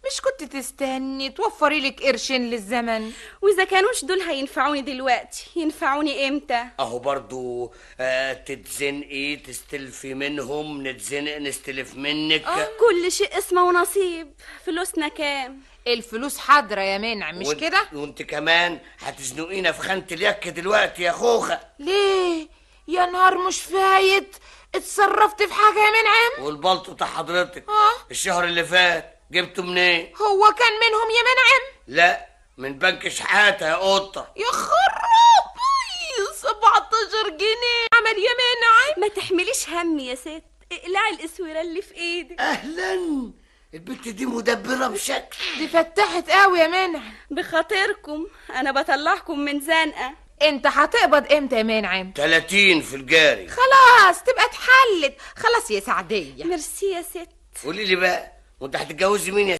مش كنت تستني توفري لك قرشين للزمن؟ واذا كانوش دول هينفعوني دلوقتي ينفعوني امتى؟ اهو برضو تتزنقي تستلفي منهم، نتزنق نستلف منك. كل شيء اسمه ونصيب. فلوسنا كام؟ الفلوس حاضره يا منعم، مش كده؟ وانت كمان هتزنقينا في خانه اليك دلوقتي يا خوخه. ليه يا نهار مش فايت؟ اتصرفت في حاجة يا منعم؟ والبلطو بتاع حضرتك الشهر اللي فات جبته منين؟ هو كان منهم يا منعم؟ لا، من بنك شحاته يا قطة. يا خرابي، 17 جنيه عمل يا منعم. ما تحمليش هم يا ست، اقلعي الاسوره اللي في ايدك. اهلا، البنت دي مدبره بشكل. دي فتحت قوي يا منعم. بخاطركم، انا بطلعكم من زنقه. انت هتقبض امتى يا منعم؟ 30 في الجاري. خلاص تبقى اتحلت. خلاص يا سعديه. ميرسي يا ست. قولي لي بقى، وانت هتتجوزي مين يا